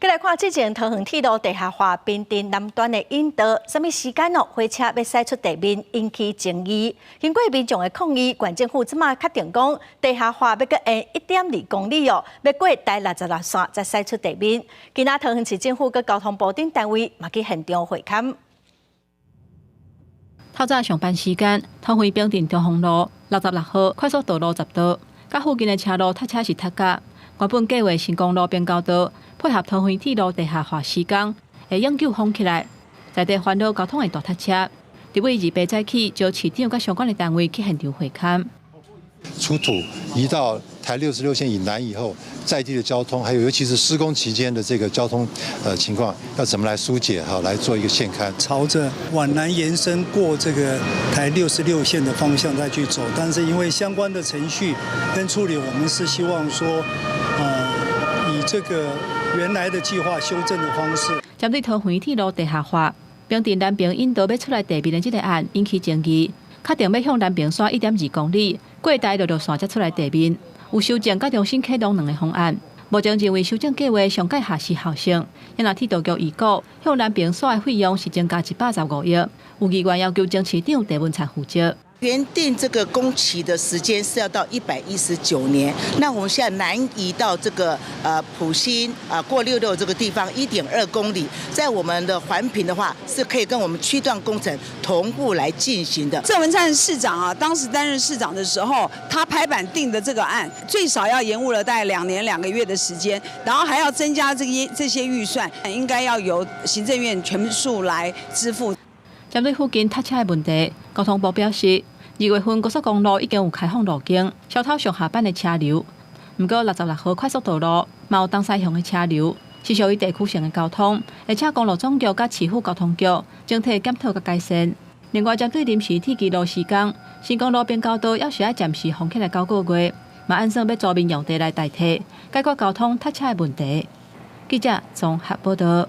繼來看，之前桃園鐵路地下化平鎮南端的引道，啥物時間哦？火車欲駛出地面，引起爭議。經過民眾的抗議，縣政府這馬確定講，地下化欲閣延1.2公里哦，欲過台六十六線才駛出地面。今仔桃園市政府佮交通部等單位嘛去現場會勘。透早上班時間，桃園平鎮中風路66號快速道路10道，佮附近的車路塞車是塞甲。原本計劃新公路平交道配合桃園鐵路地下化施工，會永久封起來，在地煩惱交通的大塞車。佇位28早起，招市長佮相關的單位去現場會勘。出土移到台六十六線以南以後，在地的交通，還有尤其是施工期間的這個交通，情況，要怎麼來疏解？哈，來做一個現勘。朝着往南延伸過這個台六十六線的方向再去走，但是因為相關的程序跟處理，我們是希望說，以這個原來的計劃修正的方式。針對桃園鐵路地下化，平鎮南平引道欲出來地面的這個案引起爭議，確定欲向南平徙1.2公里，過台六六線才出來地面，有修正佮重新啟動兩個方案。目前認為修正計劃上蓋下時效性，因為鐵道局預估向南平徙的費用是增加115億，有議員要求前市長鄭文燦負責。原定這個工期的時間是要到119年，那我們現在南移到這個埔心啊過六六這個地方1.2公里，在我們的環評的話是可以跟我們區段工程同步來進行的。鄭文燦市長啊，當時擔任市長的時候，他拍板定的這個案，最少要延誤了大概2年2個月的時間，然後還要增加這些預算，應該要由行政院全數來支付。針對附近塞車的問題，交通部表示，2月份高速公路已經有開放路徑，消除上下班的車流。毋過66號快速道路嘛有東西向的車流，是屬於地區性的交通，會請公路總局佮市府交通局整體檢討佮改善。另外，針對臨時鐵墘路施工，新公路平交道猶是愛暫時封起來9個月，嘛按算欲租民用地來代替，解決交通塞車的問題。記者綜合報道。